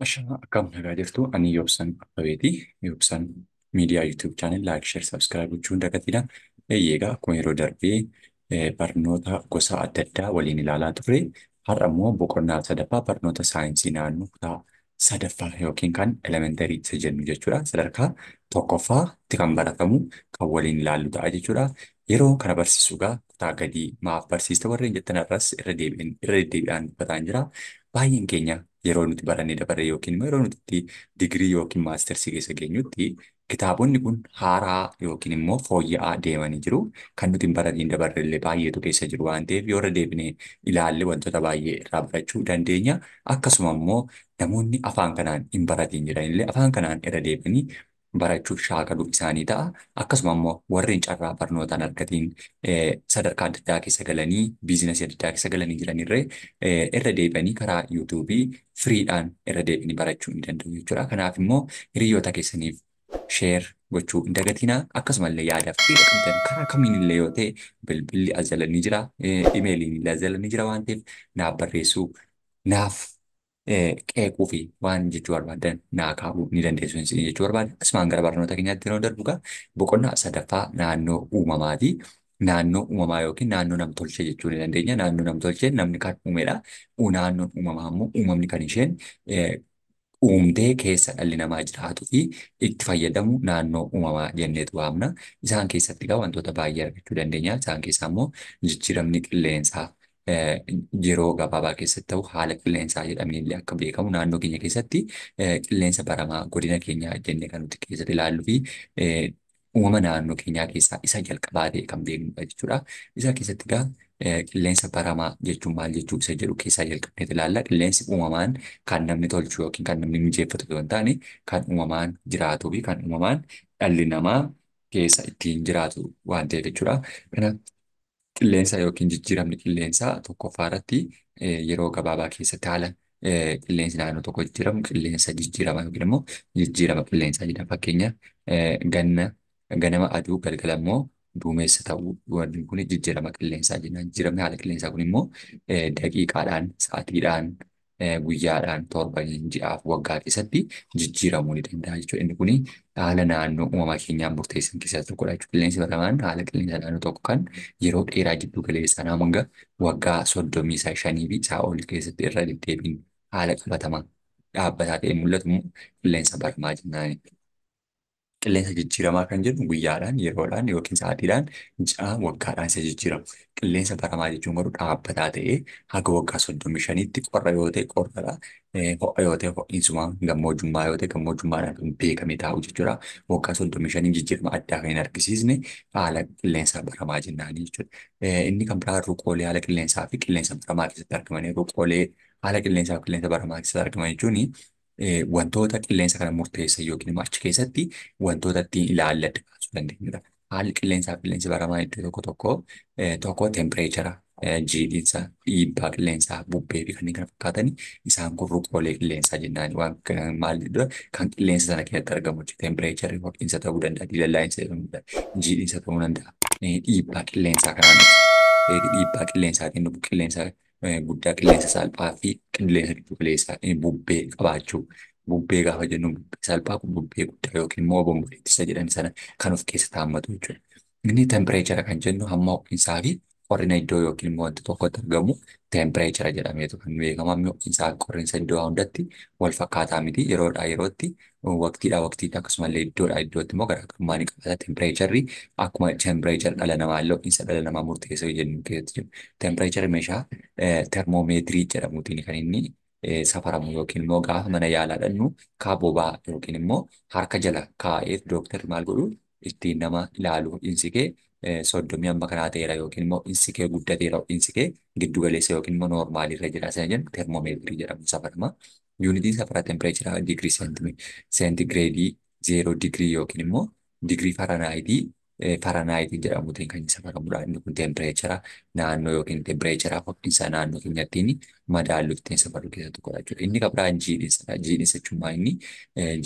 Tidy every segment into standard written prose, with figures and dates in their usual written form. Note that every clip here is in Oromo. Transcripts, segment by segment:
Ashamaa akkam nagaa jirtu ani Yoobsan Abbabeeti. Yoobsan miidiyaa YouTube channel like, share, subscribe gochuun dagatina. Eeyyee akkuma yeroo darbee barnoota gosa adda addaa waliin ilaalaa turre. Har'a immoo boqonnaa sadaffaa barnoota saayinsii naannoo kutaa sadaffaa yookiin kan elementarii isa jennu jechuudha. Sadarkaa tokkoffaatti kan baratamu kan waliin ilaallu ta'a jechuudha. Yeroo kana barsiisu egaa kutaa gadii maaf barsiista warreen jettan irras irra deddeebiidhaan dubbataan jira. Baay'een keenya yeroo nuti barannee dabarre yookiin immoo yeroo nuti itti digirii yookiin maastersii keessa geenyutti kitaabonni kun haaraa yookiin immoo fooyya'aa deemanii jiru. Kan nuti hin baratiin dabarre illee baay'eetu keessa jiru waan ta'eef yoo irra deebinee ilaalle wantoota baay'ee irraa barachuu dandeenya. Akkasuma immoo namoonni afaan kanaan hin baratiin jiran illee afaan kanaan irra deebi'anii barachuuf shaakaluu isaanii ta'a. Akkasuma immoo warreen carraa barnootaan argatiin sadarkaa adda addaa keessa galanii biizinasii adda addaa keessa galanii jiranirree irra deebi'anii karaa yuutuubii firiidhaan irra deebi'anii barachuu ni danda'u jechuudha. Kanaaf immoo hiriyoota keessaniif sheer gochuu hin dagatinaa. Akkasumallee yaadaaf fedha qabdan karaa kamiinillee yoo ta'e bilbilli as jala ni jira, imeeliin illee as jala ni jira waan ta'eef naaf barreessuu, naaf qeequu fi waan jechuu barbaadan naa kaa'uu ni dandeessu isin jechuu barbaada. Asumaan gara barnoota keenyaatti yeroo darbu egaa boqonnaa sadaffaa naannoo uumamaati. Naannoo uumamaa yookiin naannoo namtolchee jechuu ni dandeenya. Naannoo namtolchee namni kan uumedha. Naannoon uumamaa immoo uumamni kan isheen uumtee keessa dhalli namaa jiraatuu fi itti fayyadamu naannoo uumamaa jenneetu waamna. Isaan keessatti egaa wantoota baay'ee argachuu dandeenya. Isaan keessaa immoo jijjiiramni qilleensaa yeroo gabaabaa keessatti ta'u haala qilleensaa jedhamee illee akka beekamu naannoo keenya keessatti qilleensa baramaa godina keenyaa jennee kan nuti keessatti ilaalluu fi uumama naannoo keenyaa keessaa isa jalqabaa ta'e kan beeknudha jechuudha. Isa keessatti egaa qilleensa baramaa jechuun maal jechuu isa jedhu keessaa jalqabnee ilaalla. Qilleensi uumamaan kan namni tolchu yookiin kan namni mijeeffatu osoo hin taane kan uumamaan jiraatuu fi kan uumamaan dhalli namaa keessa ittiin jiraatu waan ta'eef jechuudha. Kanaaf qilleensa yookiin jijjiiramni qilleensaa tokkoffaa irratti yeroo gabaabaa keessatti haala qilleensi naannoo tokko jijjiiramu qilleensa jijjiirama yookiin immoo jijjiirama qilleensaa jedhama. Fakkeenya ganna ganama aduu galgala immoo duumessa ta'uu wanti kun jijjiirama qilleensaa jenna. Jijjiiramni haala qilleensaa kun immoo daqiiqaadhaan, sa'aatiidhaan, guyyaadhaan, torbaniin, ji'aaf, waggaa keessatti jijjiiramuu ni danda'a jechuudha. Inni kun haala naannoo uumamaa keenyaan murteessan keessaa tokkodha jechuudha. Qilleensi baramaan haala qilleensa naannoo tokko kan yeroo dheeraa jiddu galeessaan hanga waggaa 35 fi isaa ol keessatti irra deddeebiin haala qabatamaa dhaabbataa ta'e mul'atu immoo qilleensa baramaa jennaan. Qilleensa jijjiiramaa kan jennu guyyaadhaan, yeroodhaan yookiin sa'aatiidhaan, ji'a, waggaadhaan isa jijjiiramu. Qilleensa baramaa jechuun garuu dhaabbataa ta'ee haga waggaa 35tti qorra yoo ta'e qorradha. Ho'a yoo ta'e ho'iinsuma, gammoojjummaa yoo ta'e gammoojjummaadhaan kan beekame taa'u jechuudha. Waggaa 35 jijjiirama addaa kan hin argisiisne haala qilleensa baramaa jennaani jechuudha. Inni kan biraa ruqoolee haala qilleensaa fi qilleensa baramaa keessatti argaman. Ruqoolee haala qilleensaa fi qilleensa baramaa keessatti argaman jechuun wantoota qilleensa kana murteessan yookiin immoo achi keessatti wantoota ittiin ilaalle adda baasuu dandeenyudha. Haalli qilleensaa fi qilleensi baramaa iddoo tokko tokko tokko tempireechara, jiidhinsa, dhiibbaa qilleensaa, bubbee fi kanneen kana fakkaatan isaan kun ruqoolee qilleensaa jennaan. Waan maal jedhudha kan qilleensa sana keessatti argamu jechuudha. Tempireecharri ho'iinsa ta'uu danda'a, diilallaa'insa ta'uu danda'a, jiidhinsa ta'uu danda'a. Dhiibbaa qilleensaa kanaan dhufu. Dhiibbaa qilleensaatiin dhufu qilleensa guddaa, qilleensa salphaa fi qilleensa giddu galeessaa bubbee qabaachuu. Bubbee gaafa jennu bubbee salphaa, bubbee guddaa yookiin immoo obomboleettisa jedhan sana kan of keessatti hammatu jechuudha. Inni tempireechara kan jennu hamma ho'iinsaa fi qorrina iddoo yookiin immoo wanta tokkotti argamu tempireechara jedhameetu kan beekamu. Hammi ho'iinsaa fi qorrinsa iddoo hundatti wal fakkaataa miti. Yeroodhaa yerootti, waqtiidhaa waqtiitti akkasumallee iddoodhaa iddootti immoo garaagarummaa ni qabaata. Tempireecharri akkuma tempireechara dhala namaa illee ho'iinsa dhala namaa murteessa jennu keessatti jiru. Tempireecharri meeshaa termoomeetirii jedhamuutiin kan inni safaramu yookiin immoo gaafa mana yaalaa dhaqnu kaabobaa yookiin immoo harka jala kaa'ee dooktarri maal godhu ittiin nama ilaalu ho'iinsi kee 30 amma kanaa ta'eera yookiin immoo ho'iinsi kee guddateera ho'iinsi kee giddu galeessa yookiin immoo noormaalirra jira sana jennu termoomeetirii jedhamu safarama. Yuunitiin safara tempireecharaa digirii seentigireedii 0 digirii yookiin immoo digirii Faranaayitii jedhamuutiin kan safaramudha. Inni kun tempireechara naannoo yookiin tempireechara ho'iinsa naannoo keenyattiin madaallu ittiin safarru keessaa tokkodha jechuudha. Inni kan biraan jiidhinsadha. Jiidhinsa jechuun maal inni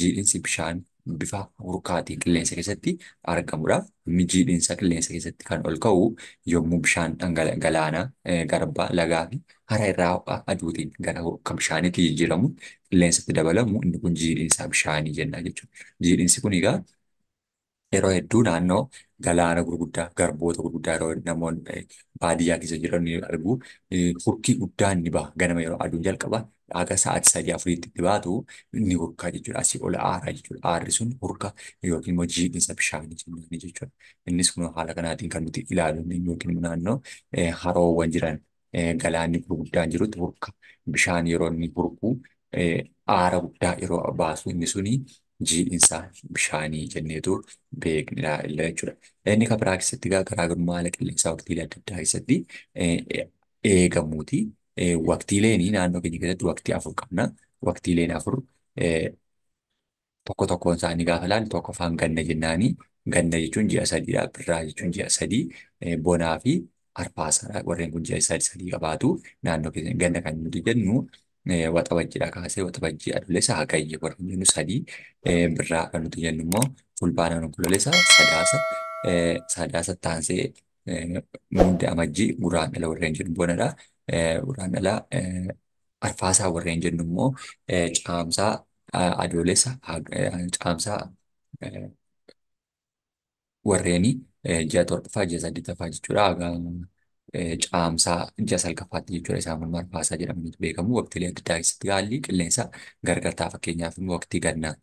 jiidhinsi bishaan bifa hurkaatiin qilleensa keessatti argamudha. Hammi jiidhinsa qilleensa keessatti kan ol ka'u yommuu bishaan galaanaa, garbaa, lagaa fi hara irraa ho'a aduutiin gara hurka bishaaniitti jijjiiramu qilleensatti dabalamu inni kun jiidhinsa bishaanii jenna jechuudha. Jiidhinsi kun egaa yeroo hedduu naannoo galaana gurguddaa, garboota gurguddaa yeroo namoonni baadiyyaa keessa jiran ni argu. Hurkii guddaan ni baha. Ganama yeroo aduun jalqaba haga sa'aatii sadii afuriitti itti baatu ni hurkaa jechuudha. Asii ol aaraa jechuudha. Aarri sun hurka yookiin immoo jiidhinsa bishaanii jennaani jechuudha. Innis kun haala kanaatiin kan nuti ilaalu yookiin naannoo haroowwan jiran galaanni gurguddaan jirutti hurka bishaan yeroo inni hurku aara guddaa yeroo baasu inni suni jiidhinsa bishaanii jenneetu beekna jechuudha. Inni kan biraa keessatti egaa garaagarummaa haala qilleensaa waqtiilee adda addaa keessatti eegamuuti. Waqtiileen naannoo keenya keessatti waqtii afur qabna. Waqtiileen afur tokko tokkoon isaanii gaafa ilaallu tokkoffaan ganna jennaani. Ganna jechuun ji'a sadiidha. Birraa jechuun ji'a sadii. Bonaa fi arfaasaadha. Warreen kun ji'a sadii sadii qabaatu. Naannoo keenya ganna kan nuti jennu waxabajjiidha kaasee waxabajjii adoolessa hagayya warreen jennu sadii. Birraa kan nuti jennu immoo fulbaana onkoloolessa sadaasa sadaasa taansee mudde amajjii guraandhala warreen jennu bonadha. Guraandhala arfaasaa warreen jennu immoo caamsaa adoolessa caamsaa warreeni ji'a torbaffaa ji'a saddeettaffaa jechuudha. Caamsaa ji'a salgaffaatti jechuudha. Isaan kun arfaasaa jedhamaniitu beekamu. Waqtiilee adda addaa keessatti haalli qilleensaa gargar ta'a. Fakkeenyaaf waqtii gannaa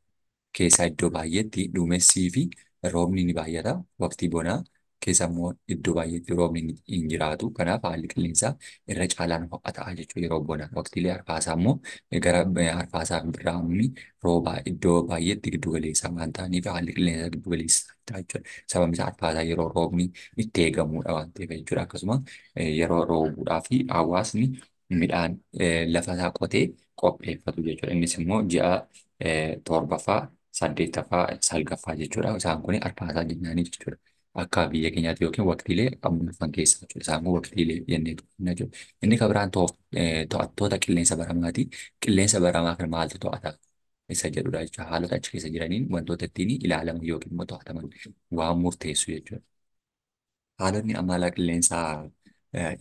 keessaa iddoo baay'eetti duumessii fi roobni ni baay'ata. Waqtii bonaa keessa immoo iddoo baay'eetti roobni hin jiraatu. Kanaaf haalli qilleensaa irra caalaan ho'a ta'a jechuudha yeroo bonaa. Waqtiilee arfaasaa immoo gara arfaasaa fi birraa roobaa iddoo baay'eetti giddu galeessa waan ta'aniif haalli qilleensaa giddu galeessa ta'a jechuudha. Sababni isaa arfaasaa yeroo roobni itti eegamudha waan ta'eef jechuudha. Akkasuma yeroo roobuudhaa fi hawaasni midhaan lafa isaa qotee qopheeffatu jechuudha. Innis immoo ji'a torbaffaa, saddeettaffaa, salgaffaa jechuudha. Isaan kun arfaasaa jennaanii jechuudha. Akka biyya keenyaatti yookiin waqtiilee arfan keessa jechuudha. Isaan kun waqtiilee jenneetu jechuudha. Inni kan biraan to'attoota qilleensa baramaati. Qilleensa baramaa kana maaltu to'ata? Isa jedhudha jechuudha. Haalota achi keessa jiraniin wantoota ittiin ilaalaman yookiin immoo to'ataman waan murteessu jechuudha. Haalonni amala qilleensaa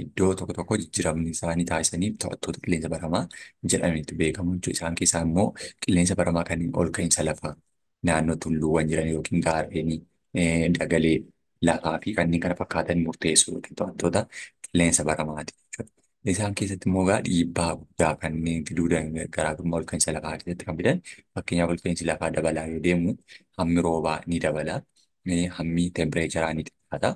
iddoo tokko tokko jijjiiramni isaanii taasisaniif to'attoota qilleensa baramaa jedhamaniitu beekamu jechuudha. Isaan keessaa immoo qilleensa baramaa kanneen ol ka'iinsa lafaa naannoo tulluuwwan jiran yookiin gaarreenii dagalee lafaa fi kanneen kana fakkaatan murteessu yookiin to'attoota qilleensa baramaati jechuudha. Isaan keessatti immoo egaa dhiibbaa guddaa kanneen fiduu garaagarummaa ol ka'iinsa lafaa keessatti kan fidan fakkeenyaaf ol ka'iinsi lafaa dabalaa yoo deemu hammi roobaa ni dabala, hammi tempireecharaa ni xiqqaata,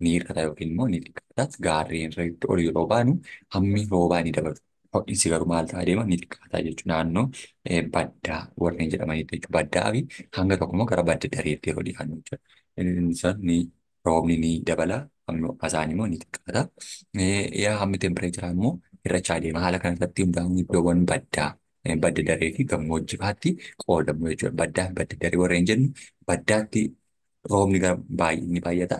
ni hir'ata yookiin immoo ni xiqqaata. Gaarreen irratti ol yeroo baanu hammi roobaa ni dabalu. Ho'iinsi garuu maal ta'aa deema ni xiqqaata jechuudha. Naannoo baddaa warreen jedhamanitti jechuudha. Baddaa fi hanga tokko immoo gara badda dareetti yeroo dhiyaannu jechuudha. Isaan ni roobni ni dabala, hammi ho'a isaanii immoo ni xiqqaata. Hammi tempireecharaa immoo hir'achaa deema. Haala kanarratti hundaa'uun iddoowwan baddaa badda daree fi gammoojjii fa'aatti qoodamu jechuudha. Baddaa fi badda daree warreen jennu baddaatti roobni ni baay'ata,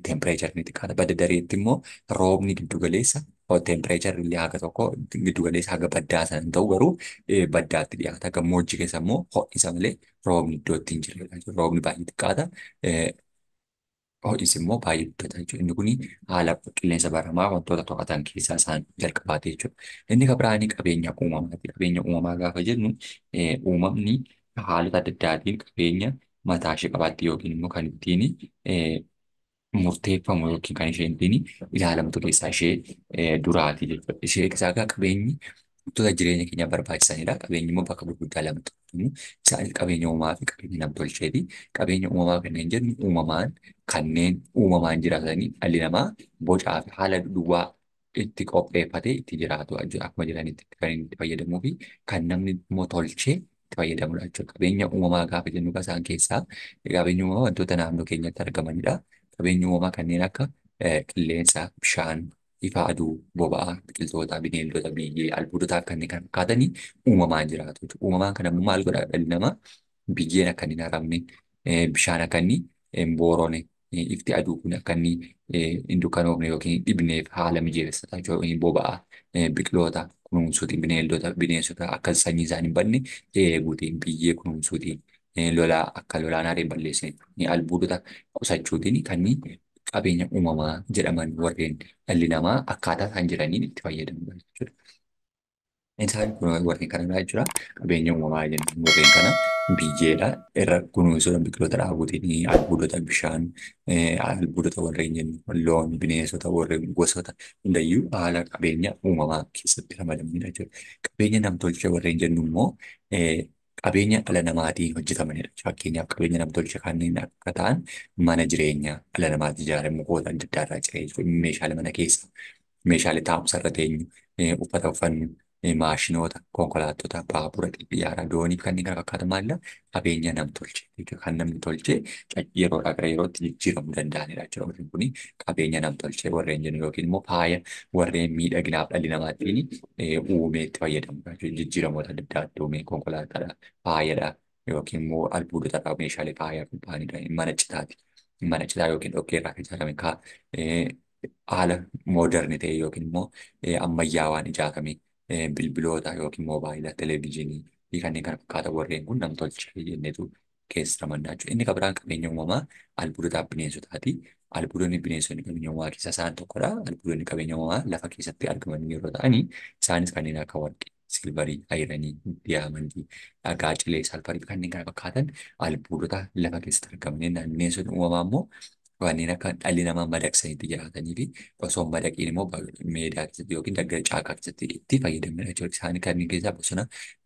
tempireecharri ni xiqqaata. Badda dareetti immoo roobni giddu galeessa tempireecharri illee haga tokko giddu galeessa haga baddaa sana hin ta'u garuu baddaatti dhiyaata. Gammoojjii keessa immoo ho'isa malee roobni iddoo itti hin jirredha. Roobni baay'ee xiqqaata. Ho'insi immoo baay'ee guddata jechuudha. Inni kun haala qilleensa baramaa wantoota to'atan keessaa isaan jalqabaati jechuudha. Inni kan biraanii qabeenya uumamaati. Qabeenya uumamaa gaafa jennu uumamni haalota adda addaatiin qabeenya mataa ishee qabaatti yookiin immoo kan ittiin murteeffamu yookiin kan isheen ittiin ilaalamtu keessaa ishee duraati jechuudha. Ishee keessaa egaa qabeenyi wantoota jireenya keenyaaf barbaachisanidha. Qabeenyi immoo bakka gurguddaa lamatti qoodama. Isaanis qabeenya uumamaa fi qabeenya namtolcheeti. Qabeenya uumamaa kanneen jennu uumamaan kanneen uumamaan jiraatanii dhalli namaa bocaa fi haala duwwaa itti qopheeffatee itti jiraatu akkuma jiranitti kan inni itti fayyadamuu fi kan namni immoo tolchee itti fayyadamudha jechuudha. Qabeenya uumamaa gaafa jennu isaan keessaa qabeenya uumamaa wantoota naannoo keenyatti argamanidha. Qabeenya uumamaa kanneen akka qilleensa, bishaan, ifa aduu, boba'aa, biqiltoota, bineeldota, biyyee, albuudotaa kanneen kana fakkaatanii uumamaan jiraatu jechuudha. Uumamaan kana immoo maal godha dhalli namaa biyyeen akka inni hin haramne, bishaan akka inni hin boorone, ifti aduu kun akka inni hin dukkanoofne yookiin hin dhibneef haala mijeessata jechuudha. Boba'aa, biqiloota kunuunsuutiin, bineeldota, bineensota akka sanyii isaanii hin badne eeguutiin, biyyee kunuunsuutiin, Lolaa akka lolaan haree hin balleessine albuudota qusachuutiin kan qabeenya uumamaa jedhaman warreen dhalli namaa akkaataa isaan jiraniin itti fayyadamudha jechuudha. Isaan kun warreen kanadha jechuudha. Qabeenya uumamaa jennuun warreen kana biyyeedha. Irra kunuunsuudhaan biqiloota dhaabuutiin albuudota bishaan albuudota warreen jennu loon bineensota warreen gosoota hundayyuu haala qabeenya uumamaa keessatti ramadamanidha jechuudha. Qabeenya namtolchee warreen jennu immoo qabeenya dhala namaatiin hojjetamanidha. Fakkeenyaaf qabeenya namtolchee kanneen akka ta'an mana jireenyaa dhala namaatiin ijaarame mukoota adda addaa irraa ciree jechuudha. Meeshaalee mana keessaa meeshaalee taa'umsa irra teenyu uffata uffannu maashinoota, konkolaattota, baabura, xiyyaara, doonii fi kanneen kana fakkaatan maalidha? Qabeenya namtolchee jechuudha. Kan namni tolchee yeroodhaa gara yerootti jijjiiramuu danda'anidha jechuudha. Warreen kuni qabeenya namtolchee warreen jennu yookiin immoo faaya warreen miidhaginaaf dhalli namaa ittiin uumee itti fayyadamudha jechuudha. Jijjiiramoota adda addaatti uumee konkolaataadha, faayadha yookiin immoo albuudota meeshaalee faayaa qophaa'anidha. Mana citaati. Mana citaa yookiin dhoqqee irraa kan ijaarame haala mooderni ta'e yookiin immoo ammayyaawaan ijaarame bilbiloota yookiin moobaayila, televezyiinii fi kanneen kana fakkaatan warreen kun namtolchee jenneetu keessa ramannaa jechuudha. Inni kan biraan qabeenya uumamaa albuudotaa fi bineensotaati. Albuudonni bineensonni qabeenya uumamaa keessaa isaan tokkodha. Albuudonni qabeenya uumamaa lafa keessatti argaman yeroo ta'an isaanis kanneen akka warqee, silvarii, ayiranii, diyaamandii, dhagaa cilee, salfarii fi kanneen kana fakkaatan albuudota lafa keessatti argaman. Bineensonni uumamaa immoo kanneen akka dhalli namaa madaqsaniitti jiraatanii fi osoo hin madaqiin immoo meedaa keessatti yookiin daggala caakaa keessatti itti fayyadamnidha jechuudha. Isaan kanneen keessaa bosona,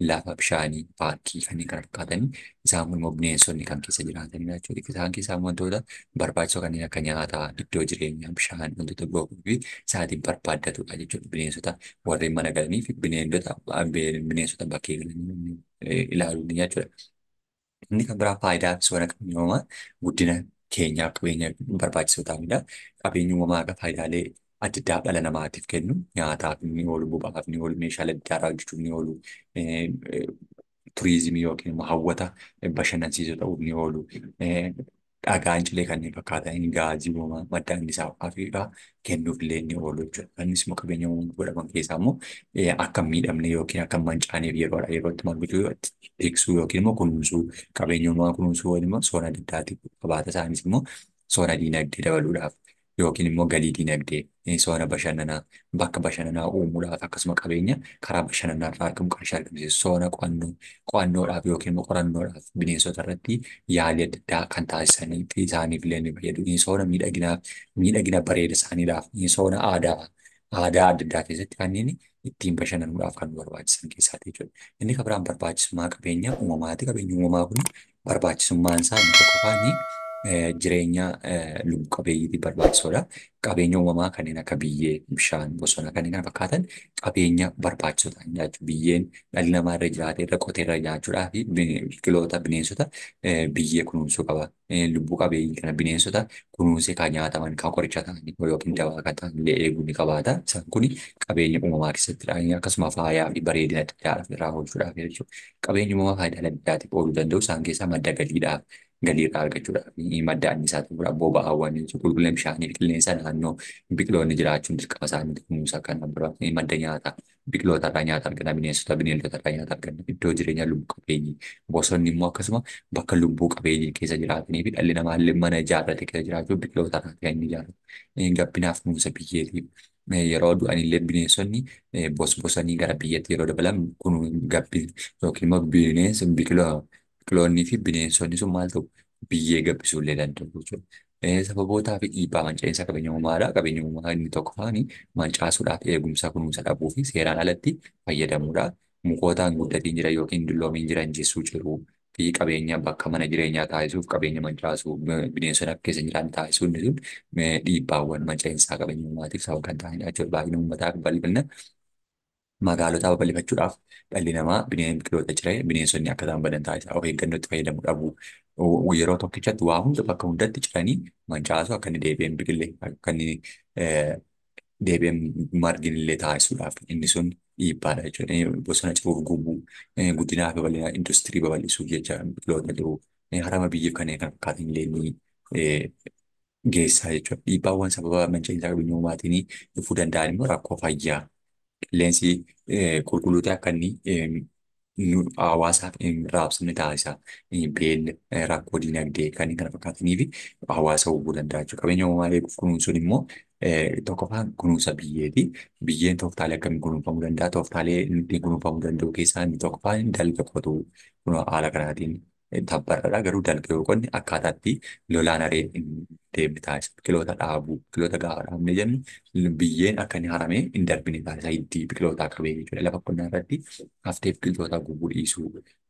lafa bishaanii, paarkii kanneen kana fakkaatanii isaan kun immoo bineensonni kan keessa jiraatanidha jechuudha. Isaan keessaa wantoota barbaachisoo kanneen akka nyaataa, iddoo jireenyaa, bishaan wantoota biroo fi isaatiin barbaaddatudha jechuudha. Bineensota warreen mana galanii fi bineensota bakkee galanii ilaaluun jechuudha. Inni kan biraa faayidaa fi soora qabeenya uumamaa guddina keenyaaf qabeenya barbaachisoo ta'anidha. Qabeenyi uumamaa akka faayidaalee adda addaa dhala namaatiif kennu nyaataaf ni oolu, boba'aaf ni oolu, meeshaalee adda addaa hojjechuuf ni oolu, turizimii yookiin immoo hawwata bashannansiisoo ta'uuf ni oolu. Dhagaan cilee kanneen fakkaatan gaazii uumamaa madda anniisaa fi kennuuf illee ni oolu jechuudha. Innis immoo qabeenya uumamaa godhaman keessaa immoo akka hin miidhamne yookiin akka hin mancaaneef yeroodhaa yerootti maal gochuu tiksuu yookiin immoo kunuunsuu qabeenya uumamaa kunuunsuu waliin immoo soona adda addaatiif qabaata isaanis immoo soona diinagdee dabaluudhaaf yookiin immoo galii diinagdee soona bashannanaa bakka bashannanaa uumuudhaaf akkasuma qabeenya karaa bashannanaa irraa argamu qarshii argamsiisu soona qo'annoodhaaf yookiin immoo qorannoodhaaf bineensota irratti yaalii adda addaa kan taasisanii fi isaaniif illee ni fayyadu. Soona miidhaginaaf miidhagina bareeda isaaniidhaaf soona aadaa adda addaa keessatti kanneen ittiin bashannanuudhaaf kan nu barbaachisan keessaati jechuudha. Inni kan biraan barbaachisummaa qabeenya uumamaati. Qabeenyi uumamaa kun barbaachisummaan isaa inni tokkoffaan jireenya lubbu qabeeyyiitiif barbaachisoodha. Qabeenya uumamaa kanneen akka biyyee, bishaan, bosona kanneen kana fakkaatan qabeenya barbaachisoo ta'anidha jechuudha. Biyyeen dhalli namaa irra jiraatee irra qotee irra jiraachuudhaa fi biqiloota bineensota biyyee kunuunsuu qaba. Lubbuu qabeeyyii kana bineensota kunuunsee kan nyaataman kan qoricha ta'anii yookiin dawaa kan ta'an illee eeguu ni qabaata. Isaan kun qabeenya uumamaa keessattidha. Akkasuma faayaa fi bareedina adda addaa irraa oolchuudhaaf jechuudha. Qabeenya uumamaa faayidaa adda addaatiif ooluu danda'u. Isaan keessaa madda galiidhaaf galii irraa argachuudhaaf madda anniisaa ta'uudhaaf boba'aawwan qulqullina bishaanii fi qilleensa naannoo biqiloonni jiraachuun dirqama isaanii kunuunsa kan biraa madda nyaataa biqiloota irraa nyaata arganna bineensota bineeldota irraa nyaata arganna iddoo jireenya lubbuu qabeeyyii bosonni immoo akkasuma bakka lubbuu qabeeyyii keessa jiraatanii fi dhalli namaa illee mana ijaarrate keessa jiraachuu biqiloota irraa kan inni ijaarratu gabbinaaf kunuunsa biyyeetiif yeroo du'an illee bineensonni bosbosanii gara biyyatti yeroo dabalan kun gabbi yookiin immoo bineensa biqiloonni fi bineensonni sun maal ta'u biyyee gabbisuu illee danda'u jechuudha. Sababootaa fi dhiibbaa manca'iinsa qabeenya uumamaadha. Qabeenya uumamaa inni tokkoffaan mancaasuudhaaf eegumsa kunuunsa dhabuu fi seeraan alatti fayyadamuudha. Mukootaan guddatiin jiran yookiin dulloomiin jiran jessuu ciruu fi qabeenya bakka mana jireenyaa taasisuuf qabeenya mancaasuu bineensonni akka keessa jiran taasisuu inni sun dhiibbaawwan manca'iinsaa qabeenya uumamaatiif sababa kan ta'anidha jechuudha. Baay'ina uummataa fi bal'ina magaalotaa babal'ifachuudhaaf dhalli namaa biqiloota ciree bineensonni akka isaan badan taasisa. Of eeggannootti fayyadamuu dhabuu yeroo tokkichatti waa hunda bakka hundatti ciranii mancaasuu akka inni deebi'ee hin biqille akka inni deebi'ee margin illee taasisuudhaaf inni sun dhiibbaadha jechuudha. Bosona ciruuf gubuu guddinaa fi babal'ina industirii babal'isuuf jecha biqiloota ciruu harama biyyeef kanneen kana fakkaatan illee ni geessaa jechuudha. Dhiibbaawwan sababa manca'iinsa qabeenya uumamaatiin dhufuu danda'an immoo rakkoo fayyaa qilleensi qulqulluu ta'e akka inni Hawaasaaf hin raabsamne taasisa. Beela, rakkoo dinagdee kanneen kana fakkaatanii fi hawaasa hubuu danda'a jechuudha. Qabeenya uumamaa eeguuf kunuunsuun immoo tokkoffaan kunuunsa biyyeeti. Biyyeen tooftaalee akkamiin kunuunfamuu danda'a? Tooftaalee ittiin kunuunfamuu danda'u keessaa inni tokkoffaan dalga qotuu. Kun haala kanaatiin tabbarradha. Garuu dalga yoo qonne akkaataatti lolaan haree hin deemne taasisa. Biqiloota dhaabuu. Biqiloota gaafa dhaabne jennu biyyeen akka inni haramee hin darbine taasisa. Hiddii biqilootaa qabee jechuudha. Lafa qonnaa irratti haftee biqiltoota gubuu dhiisuu.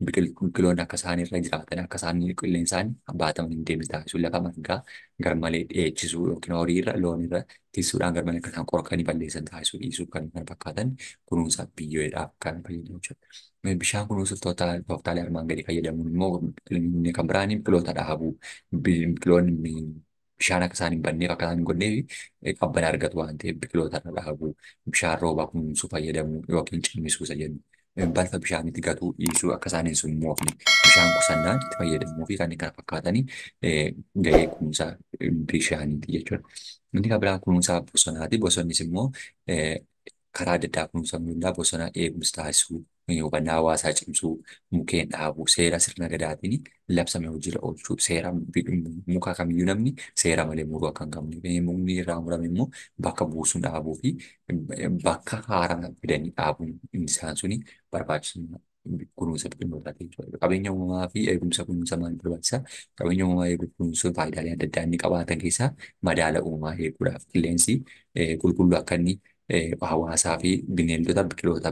Biqiloonni akka isaan irra jiraatan akka isaan qilleensaan baataman hin deemne taasisuu. Lafa margaa garmalee dheechisuu yookiin horii irra loon irra tiksuudhaan garmalee akka isaan qorkanii balleessan taasisuu dhiisuu kan kana fakkaatan kunuunsa biyyeedhaaf kan fayyadu jechuudha. Bishaan kunuunsuuf tooftaalee armaan gadii fayyadamuun immoo inni kan biraan biqiloota dhaabuu. Biqiloonni bishaan akka isaan hin badneef akka isaan hin godhneef qabbana argatu waan ta'eef biqiloota irra dhaabuu, bishaan roobaa kunuunsuu fayyadamuu yookiin cimmisuu isa jennu. Balfa bishaanitti gatuu dhiisuu akka isaan hin summoofne bishaan qusannaan itti fayyadamuu fi kanneen kana fakkaatanii gahee kunuunsa bishaaniiti jechuudha. Inni kan biraan kunuunsa bosonaati. Bosonnis immoo karaa adda addaa kunuunsamuu danda'a. Bosona eegumsa taasisuu, hubannaa hawaasaa cimsuu, mukkeen dhaabuu, seera sirna gadaatiin labsame hojiirra oolchuu, seera muka kamiyyuu namni seera malee muruu akka hin qabne, mukni irraa murame immoo bakka buusuun dhaabuu fi bakka haaraa fidanii dhaabuun isaan suni barbaachisummaa kunuunsa biqilootaati jechuudha. Qabeenya uumamaa fi eegumsa kunuunsa maaliif barbaachisa? Qabeenya uumamaa eeguuf kunuunsuun faayidaalee adda addaa inni qabaatan keessaa madaala uumamaa eeguudhaaf qilleensi qulqulluu akka inni hawaasaa fi bineeldota biqiloota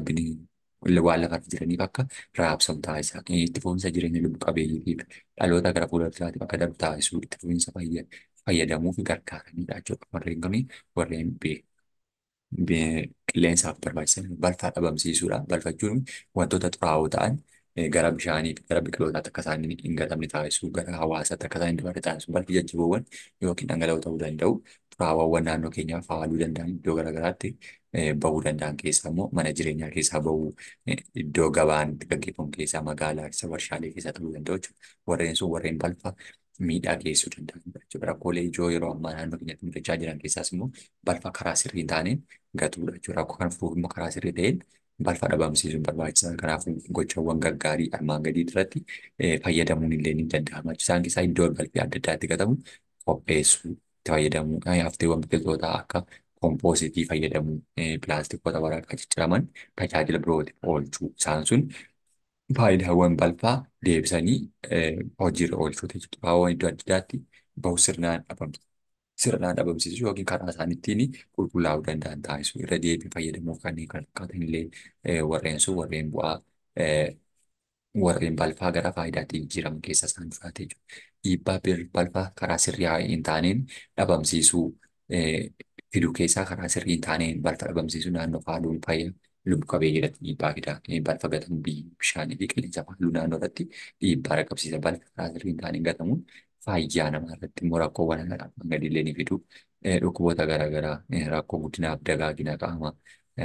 waan lafarra jiraniif akka raabsamu taasisa. Itti fufiinsa jireenya lubbu qabeeyyiitiif dhaloota gara fuulduraatiif akka darbu taasisuu itti fufiinsa fayyadamuuf gargaaranidha jechuudha. Warreen kuni warreen qilleensaaf barbaachisan balfa dhabamsiisuudha. Balfa jechuun wantoota xuraa'oo ta'an gara bishaanii fi gara biqilootaatti akka isaan hin gatamne taasisuu, gara hawaasaatti akka isaan hin dabarre taasisuu. Balfi jajjaboowwan yookiin dhangala'oo ta'uu danda'u. Xuraawwaawwan naannoo keenyaa faaluu danda'an iddoo garaagaraatti bahuu danda'an keessaa immoo mana jireenyaa keessaa bahuu, iddoo gabaan itti gaggeeffamu keessaa, magaalaa keessa, warshaalee keessaa ta'uu danda'u jechuudha. Warreen sun warreen balfa miidhaa geessisuu danda'anidha jechuudha. Rakkoolee ijoo yeroo ammaa naannoo keenyatti mudachaa jiran keessaas immoo balfa karaa sirrii hin taaneen gatuudha jechuudha. Rakkoo kana furuuf immoo karaa sirrii ta'een balfa dhabamsiisuun barbaachisaadha. Kanaafuu gochawwan gaggaarii armaan gadii irratti fayyadamuun illee ni danda'ama. Isaan keessaa iddoo balfi adda addaatti gatamu qopheessuu, itti fayyadamuu, hafteewwan biqiltootaa akka kompoositii fayyadamuu, pilaastikoota waraqaa cicciraman tajaajila birootiif oolchuu. Isaan sun faayidaawwan balfaa deebisanii hojiirra oolchuuti jechuudha. Xuraawwan iddoo adda addaatti bahu sirnaan dhabamsiisuu yookiin karaa isaan ittiin qulqullaa'uu danda'an taasisuu irra deebiin fayyadamuuf kanneen kana fakkaatan illee warreen sun warreen bu'aa warreen balfaa gara faayidaatti jijjiiraman keessaa isaan duraati jechuudha. Dhiibbaa balfaa karaa sirrii hin taaneen dhabamsiisuu fiduu keessaa karaa sirrii hin taaneen balfa dhabamsiisuu naannoo faaluun fayyaa lubbu qabeeyyii irratti dhiibbaa fida. Balfa gatamu bishaanii fi qilleensa faaluu naannoo irratti dhiibbaa dhaqqabsiisa. Balfa karaa sirrii hin taaneen gatamuun fayyaa namaa irratti immoo rakkoowwan gadiillee ni fidu. Dhukkuboota garaagaraa rakkoo guddinaaf dagaagina qaamaa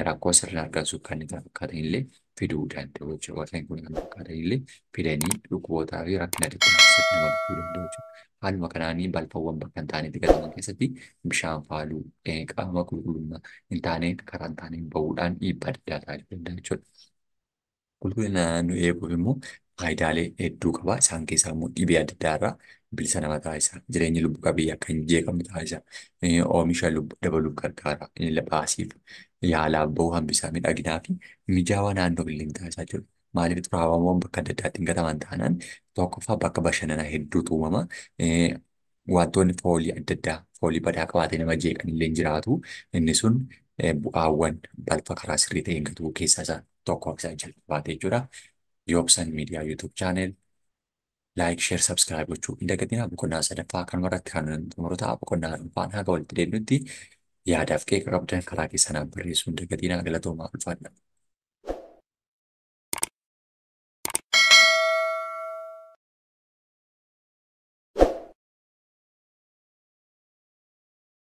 rakkoo sirna argansuu kanneen kana fakkaatan illee fiduu danda'u jechuudha. Warreen kun kan fakkaatan illee fidanii dhukkubootaa fi rakkina adda addaa keessatti nama galchuu danda'u jechuudha. Haaluma kanaanii balfawwan bakka hin taanetti gataman keessatti bishaan faaluu qaama qulqullummaa hin taaneen karaa hin taaneen bahuudhaan dhiibbaa adda addaa taasisuu danda'a jechuudha. Qulqullina naannoo eeguuf immoo faayidaalee hedduu qaba. Isaan keessaa immoo dhibee adda addaa irraa bilisa nama taasisa. Jireenya lubbu qabeeyyii akka hin jeeqamne taasisa. Oomisha lubbuu dabaluuf gargaara. Baasiif yaalaaf bahuu hambisaa miidhaginaa fi mijaawaa naannoo illee taasisaa jechuudha. Maaliif xuraawwaawwan bakka adda addaatti hin gataman taanaan tokkoffaa bakka bashannanaa hedduutu uumama. Wantoonni foolii adda addaa foolii badaa qabaatee nama jeeqan illee jiraatu. Inni sun bu'aawwan balfa karaa sirrii ta'een gatuu keessaa isa tokko isa jalqabaate jechuudha. Yoobsan Miidiyaa YouTube channel like, share, subscribe gochuu hin dagatinaa. Boqonnaa sadaffaa kanuma irratti kan xumuru ta'a. Boqonnaa arfaffaan haga walitti deebinutti yaadaaf qeeqa qabdan karaa keessanaa barreessuu hin dagatinaa. Galatoomaa, ulfaadha.